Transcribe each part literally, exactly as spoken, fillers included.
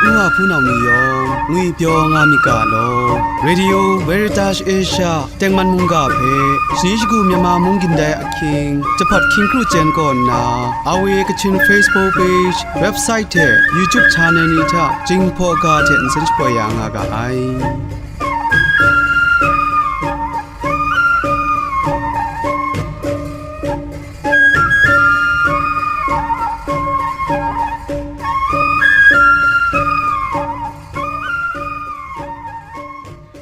Nwa hpunau ni yawng ngwipyaw nga myit ga law. Radio Veritas Asia tengman mungga hpe shani shagu Myanmar mung gindai ahkying, jahpat hkying kru chyen kaw nna, R V A Kachin Facebook page, website hte YouTube channel ni hta Jinghpaw ga hte nsen shapoi ya nga ga ai.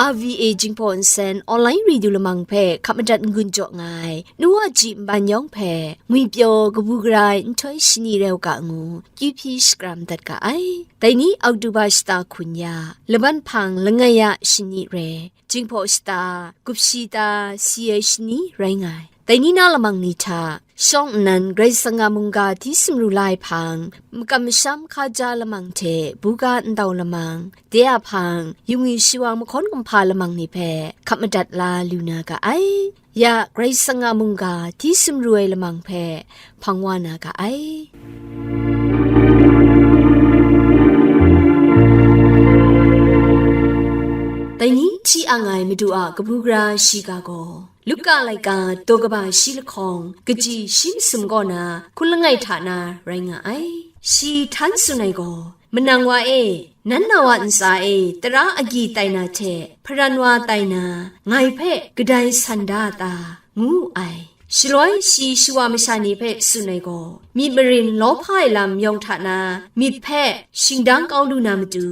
R V A Jinghpaw Nsen online radio lamang hpe hkap madat n-gun jaw nga ai, nu wa ji nban yawng hpe ngwipyaw kabu gara ai nhtoi shani rai u ga ngu, kyu hpyi shakram dat ga ai. Dai ni Oktoba shata hkun ya, laban hpang langai ya shani rai, Jinghpaw shata, gup shi ta si ai shani rai nga ai. Dai ni na lamang ni hta, shawng nnan Karai Kasang a mungga hti sumru la ai hpang, makam masham hkaja lamang hte buga ndau lamang, de a hpang, yungwi shiwang mahkawn kumhpa lamang ni hpe hkap madat la lu na ga ai. Ya Karai Kasang a mungga hti sumru ai lamang hpe hpang wa na ga ai. Dai ni hti ang ai Madu a kabu gara shiga gaw, Luka laika daw kaba shi lahkawng, kaji shi masum kaw na hkun langai hta na rai nga ai. Shi htan tsun ai gaw, "Manang wa e, nan na wa ntsa e tara agyi tai na hte hparan wa tai na, ngai hpe kadai san da a ta?" ngu wu ai. Shaloi shi shawa masha ni hpe tsun ai gaw, myit marin lawhpa ai lam yawng hta na myit hpe shingdang kau lu na matu,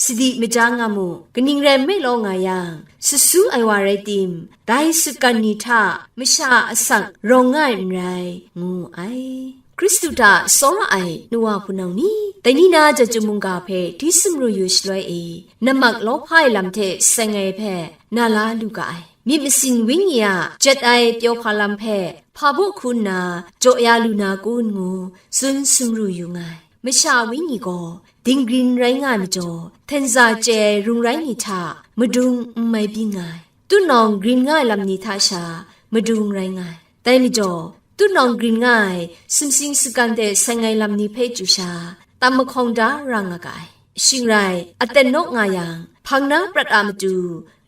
sadi maja nga mu, kaning rai nme law nga yang, sasu ai wa rai tim, dai sutgan ni hta masha asak rawng nga ai n rai, ngu wu ai. Hkristu hta tsawra ai nu wa hpunau ni, dai ni na Chyum mungga hpe hti sumru yu shaloi e, nammak lawhpa ai lam hte seng ai hpe na la lu ga ai. Myit masin wenyi a jet ai pyaw hpa lam hpe hpa baw hku nna jaw ya lu na kun ngu tsun sumru yu nga ai. Masha wenyi gaw dinggrin rai nga ai majaw, htenza chye ai rung rai ni hta madung n mai byin nga ai. Tutnawng grin nga ai lam ni hta sha madung rai nga ai. Dai majaw, tutnawng grin nga ai sumsing sutgan hte seng ai lam ni hpe chyu sha, tam mahkawng da ra nga ga ai. Shing rai, aten naw nga yang, hpang na prat a matu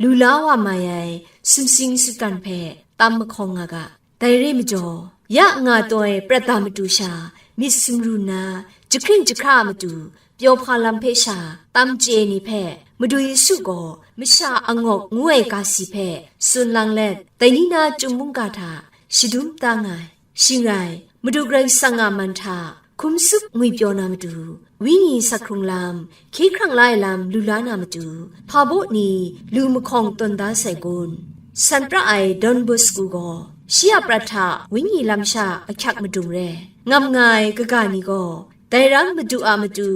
lu la wa mai ai sumsing sutgan hpe tam mahkawng nga ga. Dai re majaw, ya nga taw ai prat a matu sha myit sumru nna, jahkring jahkra a matu pyaw hpa lam hpe sha tam chye ai ni hpe, Madu Yesu gaw masha angawk ngu ai ga si hpe tsun lang let, dai ni na Chyum mungga hta shadum da nga ai. Shing rai, Madu Karai Kasang a man hta hkum tsup ngwipyaw na matu, wenyi sak hkrung lam, hkye hkrang la ai lam lu la na matu, hpa baw ni lu mahkawng tawn da sai kun? San pra ai Don Bosco gaw, shi a prat hta wenyi lam sha ahkyak madung re, ngam nga ai kaga ni gaw, dai ram Madu a matu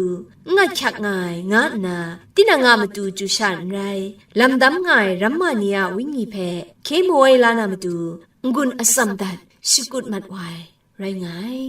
n ahkyak nga ai, nga nna, tinang a matu chyu sha n rai, lam dam nga ai ramma ni a wenyi hpe hkye mawai la na matu, n-gun atsam dat shakut mat wa ai rai nga ai.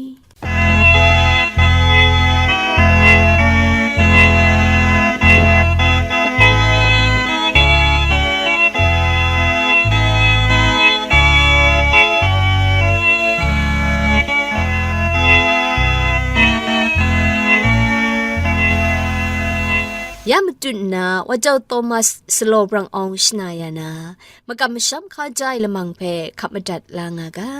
Ya matut nna, Wajau Thomas Salaw Brang Awng shana ya na, makam masham hkaja ai lamang hpe hkap madat la nga ga.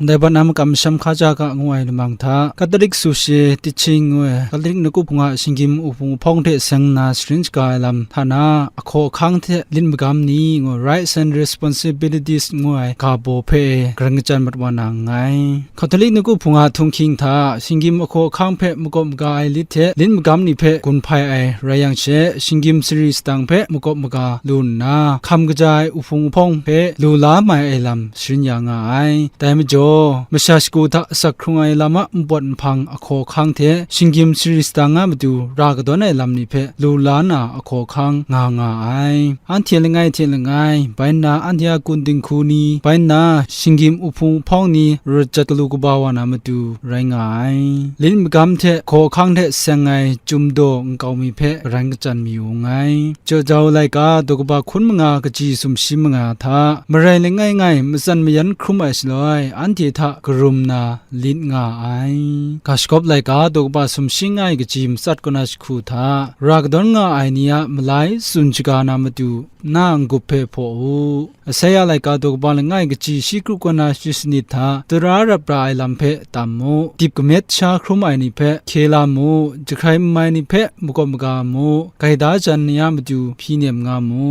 Ndai ban a makam masham hkaja ga ngu ai lamang hta, Catholic Sushi Teaching ngu ai, Catholic Nakup Hpunga Shinggyim Uhpung Uhpawng hte seng nna sharin shaga ai lam hta na, ahkaw ahkang hte lit magam ni ngu, Rights and Responsibilities ngu ai ga baw hpe e, garang kachyan mat wa na nngai. Katolik Nakup Hpunga htunghking hta, shinggyim ahkaw ahkang hpe makawp maga ai lit hte lit magam ni hpe gun hpai ai rai yang she, shinggyim sari sadang hpe makawp maga lu nna, hkam kaja ai uhpung uhpawng hpe lu la mai ai lam sharin ya nga ai. Dai majaw, gaw, masha shagu hta asak hkrung ai lam a npawt nhpang ahkaw ahkang hte shinggyim sari sadang a matu ra kadawn ai lam ni hpe lu la na ahkaw ahkang nga nga ai. Anhte langai hte langai, bai nna anhte a kun dinghku ni, bai nna shinggyim uhpung uhpawng ni rawt jat galu kaba wa na matu rai nga ai. Lit magam hte hkaw ahkang hte seng ai chyum daw nkau mi hpe garan kachyan mayu nngai. Jaw jau laika daw kaba hkun manga kaji sumshi manga hta, marai langai ngai matsan mayan hkrum ai shaloi, anhte hta karum na lit nga ai. Ga shagawp laika daw kaba sumshi langai kaji matsat kaw na jahku hta, ra kadawn nga ai ni a malai tsun shaga na matu, na n-gup hpe hpaw u. Asaia laika daw kaba langai kaji shi kru kaw na shi sanit hta, tara rap ra ai lam hpe tam mu. Dip kamet sha hkrum ai ni hpe hkye la mu. Jahkrai n mai ni hpe makawp maga mu. Gaida jan ni a matu hpyi nem nga mu.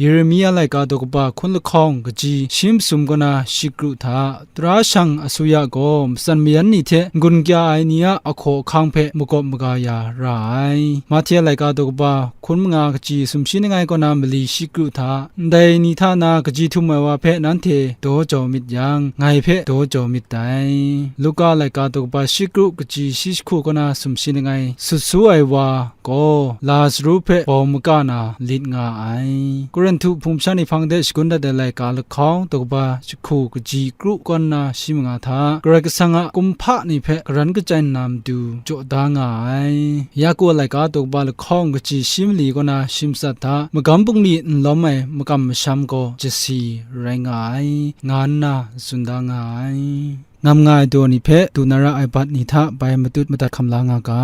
Yeremia laika daw kaba hkun lahkawng kaji shi masum kaw na shi kru hta, tara shang asuya gaw matsan mayan ni hte n-gun kya ai ni a ahkaw ahkang hpe makawp maga ya ra ai. Mahte laika daw kaba hkun manga kaji sumshi langai kaw na mali shi kru hta, ndai ni hta na kaji htum ai wa hpe nanhte daw jau myit yang, ngai hpe daw jau myit dai. Luka laika daw kaba shi kru kaji shi jahku kaw na sumshi langai sut su ai wa gaw Lazaru hpe bau maga na lit nga ai. Korinhtu hpung masha ni hpang de shagun dat ai laika lahkawng daw kaba jahku kaji kru kaw na shi manga hta, Karai Kasang a kumhpa ni hpe garan kachyan na matu jaw da nga ai. Yaku laika daw kaba lahkawng kaji shi mali kaw na shi matsat hta, magam bungli n lawm ai makam masham gaw jasi rai nga ai, nga nna tsun da nga ai. Ngam nga ai daw ni hpe du na ra ai bat ni hta bai matut madat hkam la nga ga.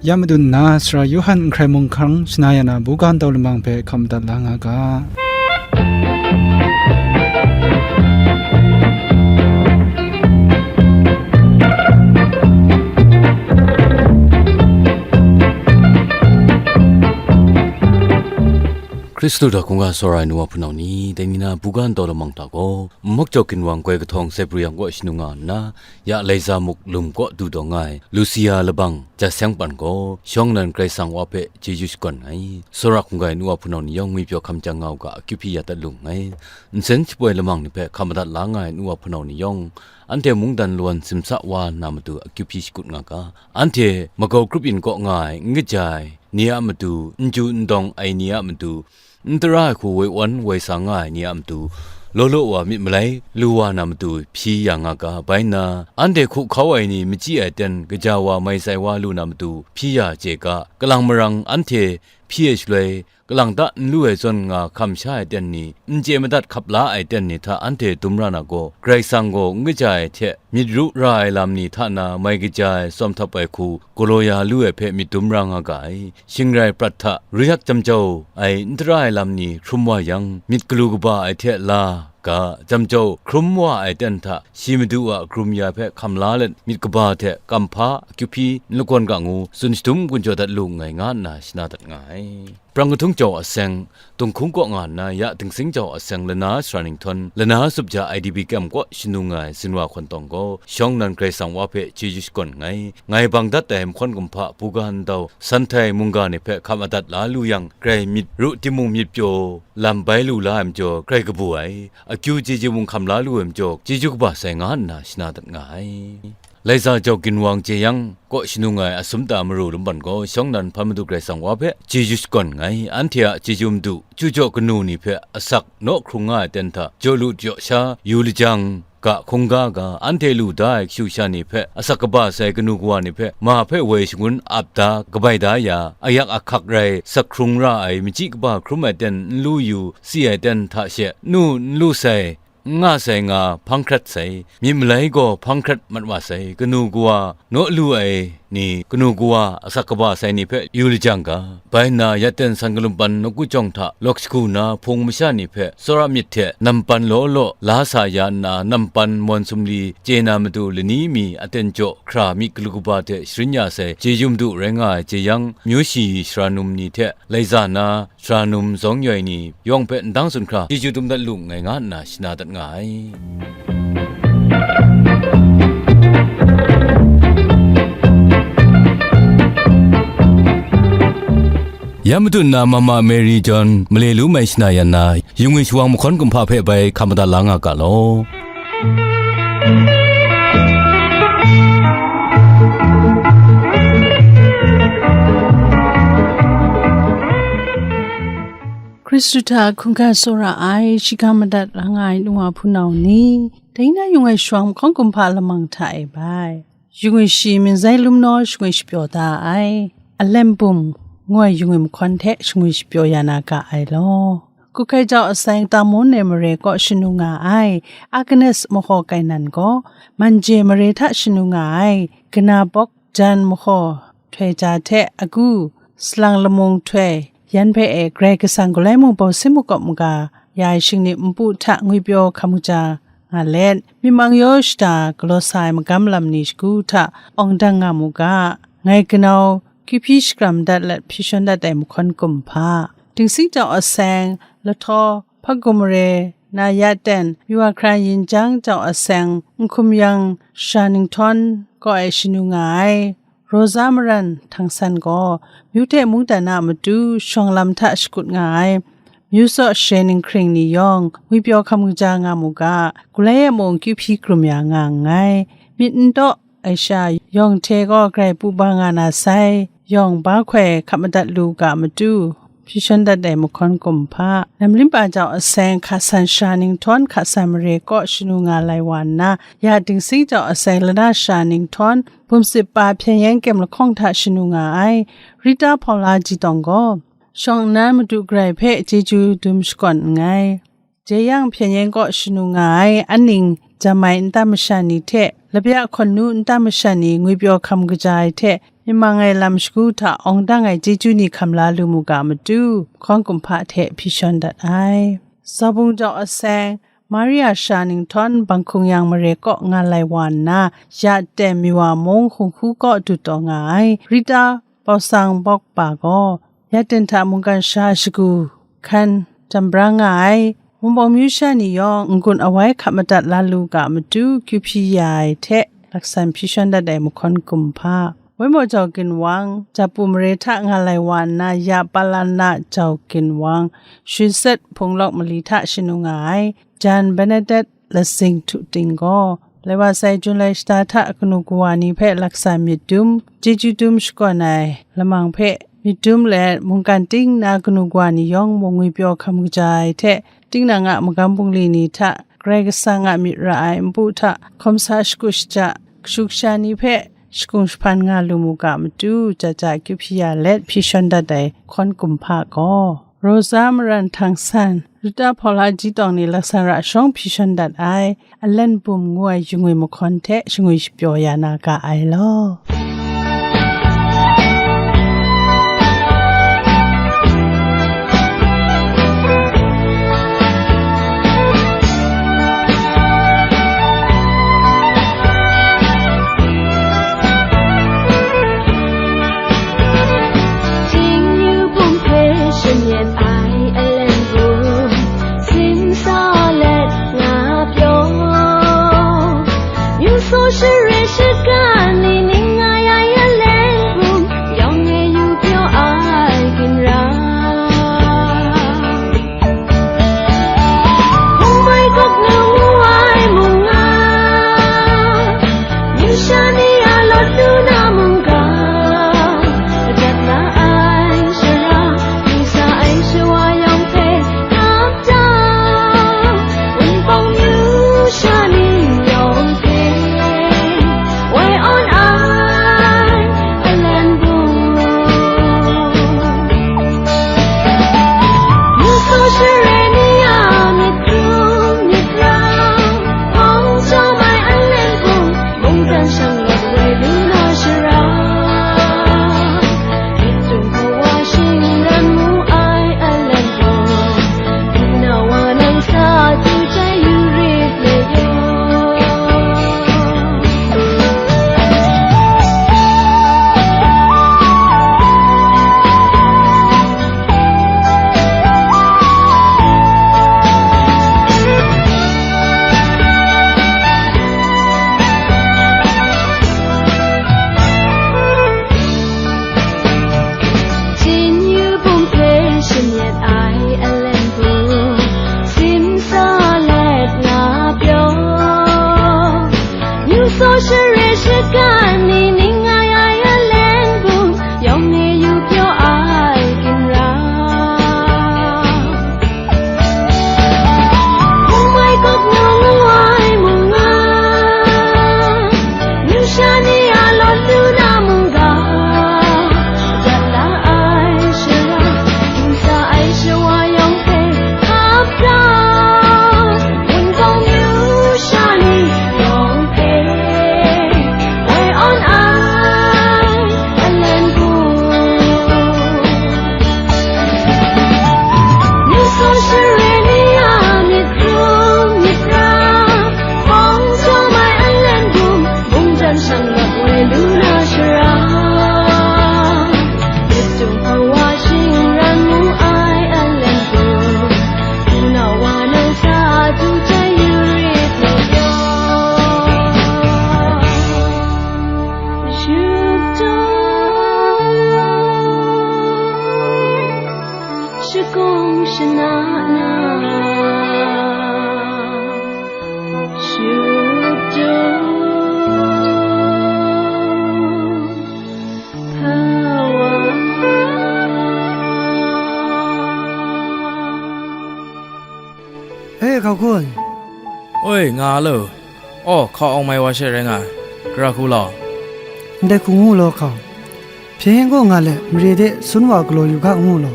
Ya madun nna, Sara Yawhan n hkrai mung hkang shana ya na buga ntau lamang hpe hkam madat la nga ga. Hkristu hta hkungga tsawra ai nu wa hpunau ni, dai ni na buga ntau lamang hta gaw, nmawk jau ginwang goi kahtawng Saipruyang kaw shanu nga nna, ya Laiza muk lum kaw du dawng nga ai Lusia labang ja seng pan gaw, shawng nnan Karai Kasang wa hpe chyeju shakawn ai. Tsawra hkungga ai nu wa hpunau ni yawng ngwipyaw hkam chyang nga u ga, akyu hpyi ya dat lu nngai. Nsen shapoi lamang ni hpe hkam madat la nga ai nu wa hpunau ni yawng, anhte mungdan lawan simsa wa nna matu akyu hpyi shakut nga ga, anhte magau grup yin kaw nga ai, n kaja ai ni a matu, n ju n dawng ai ni a matu, n tara ai hku woi wan woi sa nga ai ni a matu, law law wa myit malai lu wa na matu hpyi ya nga ga, bai nna, anhte hku hkau ai ni machyi ai ten gaja wa mai sai wa lu na matu hpyi ya chye ga, kalang marang anhte hpyi ai shaloi, kalang ta n lu ai zawn nga hkam sha ai ten ni, n chye madat hkap la ai ten ni hta anhte dum ra na gaw, Karai Kasang gaw n kaja ai hte myit ru ra ai lam ni hta na mai kaja ai tsawm htap ai hku galaw ya lu ai hpe myit dum ra nga ga ai. Shing rai prat hta, ruyak jam jau ai n tara ai lam ni hkrum wa yang, myit galu kaba ai hte la ga, jam jau hkrum wa ai ten hta, shi Madu a hkrum ya hpe hkam la let, myit kaba hte kamhpa akyu hpyi n lagawn ga ngu, tsun shadum gun jaw dat lu nngai, nga nna shana dat nga ai. Prang kahtung jau a seng, Dunghkung kaw nga nna ya Dingsing jau a seng lana sara ninghtawn, lana sup ja I D P kyam kaw shanu nga ai zinwa hkawn tawng gaw, shawng nnan Karai Kasang wa hpe chyeju shakawn nngai. Ngai bang dat ai mahkawn kumhpa, buga ndau, sanhtai mungga ni hpe hkam adat la lu yang, grai myit ru timung myit pyaw lam bai lu la ai majaw, grai kabu ai, akyu chyeju mung hkam la lu ai majaw, chyeju kaba sai nga nna shana dat nga ai. Laiza jau ginwang jeyang kaw shanu nga ai asum ta maru lumban gaw, shawng nnan hpan Madu Karai Kasang wa hpe chyeju shakawn nngai. Anhte a chyeju madu, chyu jaw kanu ni hpe asak naw hkrung nga ai ten hta, jaw lu jaw sha yu lajang ga, hkungga ga, anhte lu da ai kashu sha ni hpe, asak kaba sai kanu kawa ni hpe, ma hpe woi shangun ap da, kabai da ya, ayak ahkak rai sak hkrung ra ai, machyi kaba hkrum ai ten n lu yu si ai ten hta she, nu n lu sai, n nga sai nga hpang hkrat sai, myit malai gaw hpang hkrat mat wa sai, kanu kawa naw lu ai ni, kanu kawa asak kaba sai ni hpe yu lajang ga, bai nna ya ten san galum pan nawku jawng hta lawk shagu na hpung masha ni hpe, tsawra myit hte nampan law law la sa ya nna, nampan mawn sumli chye na matu lani mi aten jaw hkra myit galu kaba hte sharin ya sai, chyeju madu rai nga ai jeyang, myu shi sara num ni hte, laiza na, sara num zawng yoi ni yawng hpe ndang tsun hkra, chyeju dum dat lu nngai, nga nna shana dat nga ai. Ya matut nna Mama Mary John male lu mai shana yan na, yu ngwi shawang mahkawn kumhpa hpe bai hkap madat la nga ga law. Hkristu hta hkungga tsawra ai, shingkang madat la nga ai nu wa hpunau ni, dai na yu ngwi shawang mahkawn kumhpa lamang hta e bai. Yu ngwi shi Minzai Lum naw yu ngwi shapyaw da ai, Alen Bum ngu ai yu ngwi mahkawn hte yu ngwi shapyaw ya na ga ai law. Kuhkai jau aseng Tamon ai mare kaw shanu nga ai, Agnes mahaw Kainan gaw, Manje mare hta shanu nga ai, Gana Bawk Jan mahaw htoi ja hte agu, salang lamung htoi, yan hpe e Karai Kasang galai mung bau sin makawp maga ya ai shingni npu hta ngwipyaw hkam kaja nga let, myi mang yaw shada galaw sa ai magam lam ni shagu hta awng dang nga mu ga, ngai kanau kyuhpyi shakram dat let hpyi shawn dat ai mahkawn kumhpa. Dingsing jau aseng, Lahtaw, Hpagum mare, na ya ten, Miwa hkran Yinjang jau aseng, Nhkum Yang, Sha Ninghtawng kaw e shanu nga ai, Rosa Maran Htang San gaw, myu hte mungdan a matu shawng lam hta shakut nga ai, myu tsaw share ninghkring ni yawng ngwipyaw hkam kaja nga mu ga, galai e mung kyuhpyi hkrum ya nga nngai. Myit n taw ai sha yawng hte gaw grai pru ba nga na sai, yawng ba hkoi hkap madat lu ga matu, hpyi shawn dat ai mahkawn kumhpa. Namlimpa jau aseng Hka San Sha Ninghtawng Hka San mare kaw shanu nga lai wa nna, ya Dingsing jau aseng Lana Sha Ninghtawng, Bum Sip Pa Hpyen Yen Kyem lahkawng hta shanu nga ai, Rita Paula Jitawng gaw, shawng nnan Madu Karai hpe chyeju dum shakawn nngai. Jeyang Hpyen Yen kaw shanu nga ai aning, jam ai nta masha ni hte, labya hkawn nu nta masha ni ngwipyaw hkam kaja ai hte, myit mang ai lam shagu hta awng dang ai chyeju ni hkam la lu mu ga matu, mahkawn kumhpa hte hpyi shawn dat ai. Zabung jau aseng, Maria Sha Ninghtawng Bang Hkung Yang mare kaw nga lai wa nna, ya ten Miwa mung hung hku kaw dut taw nga ai, Rita Bau Sang Bawk Pa gaw, ya ten hta mungkan sha shagu hkan jam bra nga ai, Wunpawng myu sha ni yawng n-gun awai hkap madat la lu ga matu kyuhpyi ya ai hte laksan hpyi shawn dat ai mahkawn kumhpa. Waimaw jau ginwang, Japu mare hta nga lai wa nna ya Palana jau ginwang, Shwi Set Hpung Lawk mali hta shanu nga ai, Jan Bernadette Lasing Htu Ting gaw, lai wa sai Jun lai shata hta kanu kawa ni hpe laksa myit dum, chyeju dum shakawn ai lamang hpe myit dum let, mungkan ting na kanu kawa ni yawng mung ngwipyaw hkam kaja ai hte, tinang a magam bungli ni hta, Karai Kasang a myit ra ai npu hta hkawm sa shakut shaja, kashu kasha ni hpe shakung jahpan nga lu mu ga matu, ja ja kyuhpyi ya let hpyi shawn dat ai hkawn kumhpa gaw, Rosa Maran Htang San, Rita Paula Jitawng ni laksan ra shawng hpyi shawn dat ai, Alen Bum ngu ai yu ngwi mahkawn hte shingwi shapyaw ya na ga ai law. 金玉不配，深夜爱恩不，心烧了那表。有所是瑞士咖哩，你爱呀 Kung shana na shut dung hpawa. E, hkau hkun. Oi, nga lo. Aw, hkau awng mai wa she rai nga ai. Gara hku law. Ndai hku ngu law hkau. Hpyen gaw nga let, mare de sun wa galaw yu ga ngu law.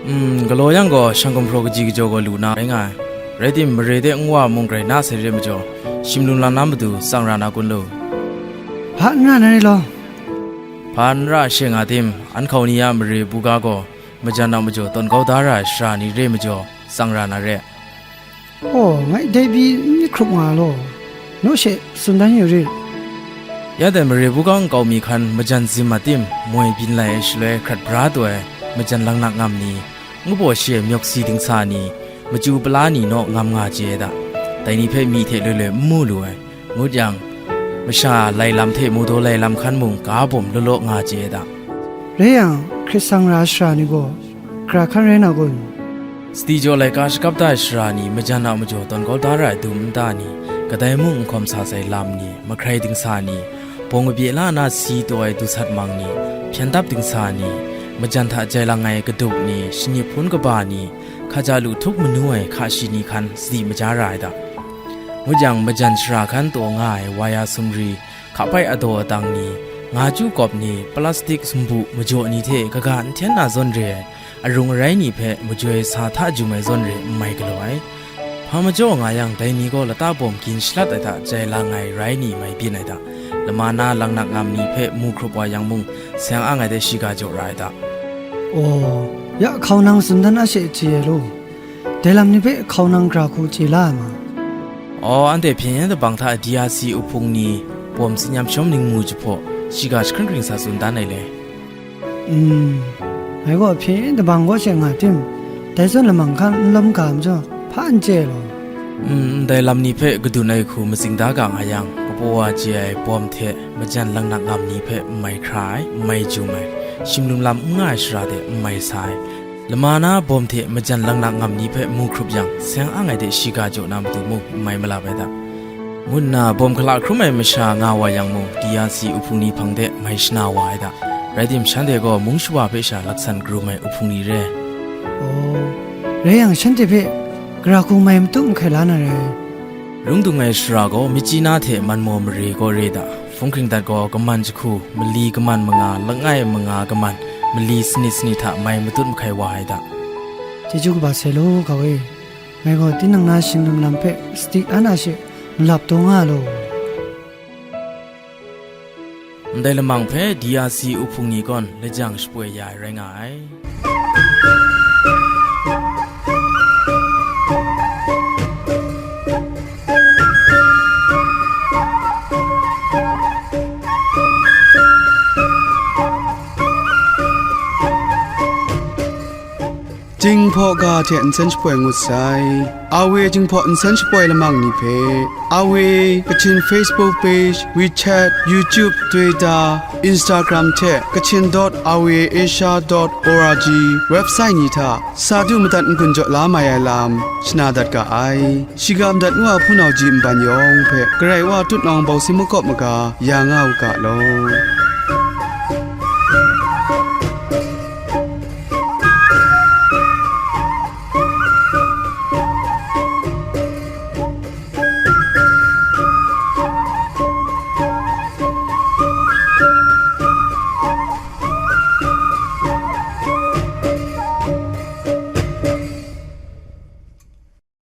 Mm, galaw yang gaw, shang gumhpraw kaji kajaw gaw lu na rai nga ai. Rai tim, mare de nwa mung grai na sai re majaw, shim lum lam na matu tsang ra na kun lo. Hpa n ra na re law. Hpa n ra she nga tim, an hkau ni a mare buga gaw, majan a majaw tawn kau da ra ai sara ni re majaw, tsang ra na re. Aw, ngai dai pyi n hkrup nga law, naw she tsun dan yu rit. Ya dai mare buga nkau mi hkan majan zim a tim moi byin lai ai shaloi hkrat bra taw ai majan langnak ngam ni, ngu baw shi ai myawk si dingsa ni, machyu pala ni naw ngam nga chye ai da. Dai ni hpe myi hte loi loi n mu lu ai, ngut yang, masha lai lam hte mu daw lai lam hkan mung ga bawm law law nga chye ai da. Rai yang, hkrit sang ra ai sara ni gaw, gara hkan rai na kun? Sadi jaw laika shakap da ai sara ni, majan a majaw tawn kau da ra ai dum nta ni, kadai mung n hkawm sa sai lam ni, mahkrai dingsa ni, bawng kabye la na si taw ai dusat mang ni, hpyen dap dingsa ni, majan hta jai lang ai kadup ni, shani hpun kaba ni, hkaja lu htup manu ai hka shi ni hkan sadi maja ra ai da. Ngut yang, majan sara hkan taw nga ai waya sumri, hkapai adaw atang ni, nga chyu kawp ni, plastik sumbu majaw ni hte kaga n hten na zawn re ai, arung arai ni hpe majoi sa hta jum ai zawn re n mai galaw ai. Hpa majaw nga yang, dai ni gaw lata bawm gin shalat ai hta jai lang ai rai ni mai byin ai da. Lama na langnak ngam ni hpe mu hkrup wa yang mung, seng ang ai de shiga jaw ra ai da. Aw, ya hkau nang tsun dan a she chye ai law. Dai lam ni hpe hkau nang gara hku chye la ai ma? Aw, anhte hpyen yen dabang hta D R C uhpung ni bawm tsin yam shawm ningmu jahpaw, shiga jahkring kring sa tsun dan ai le. Mm, ngai gaw hpyen yen dabang kaw she nga tim, dai zawn lamang hkan n lawm ga majaw, hpa n chye ai law. Mm, ndai lam ni hpe kadun ai hku matsing da ga nga yang, kapaw wa chye ai bawm hte majan langnak ngam ni hpe n mai hkra ai, n mai jum ai, shim lum lam n nga ai sara de n mai sa ai, lama na bawm hte majan langnak ngam ni hpe mu hkrup yang, seng ang ai de shiga jaw na matu mung n mai malap ai da, ngu nna bawm hkala hkrum ai masha nga wa yang mung, D R C uhpung ni hpang de mai shana wa ai da. Rai tim, shanhte gaw mung shawa hpe sha laksan karum ai uhpung ni re. Aw, rai yang, shanhte hpe gara hku mai matut mahkai la na rai. Rung dung ai sara gaw, Myitkyina hte Manmaw mare kaw re da, hpung hkring dat gaw, kaman jahku, mali kaman manga, langai manga kaman, mali sanit sanit hta mai matut mahkai wa ai da. Chyeju kaba sai law, hkau e. Ngai gaw tinang na shing lam lam hpe sadi an a she malap taw nga law. Ndai lamang hpe D R C uhpung ni gaw lajang shapoi ya ai rai nga ai. Jinghpaw ga hte nsen shapoi ngut sai. A W Jinghpaw nsen shapoi lamang ni hpe, A W Kachin Facebook page, WeChat, YouTube, Twitter, Instagram hte Kachin dot R V A Asia dot O R G website ni hta sa du madat n-gun jaw la mai ai lam shana dat ga ai. Shiga madat ngu a hpunau ji nban yawng hpe Karai Wa tutnawng bawng si makawp maga ya nga u ga law.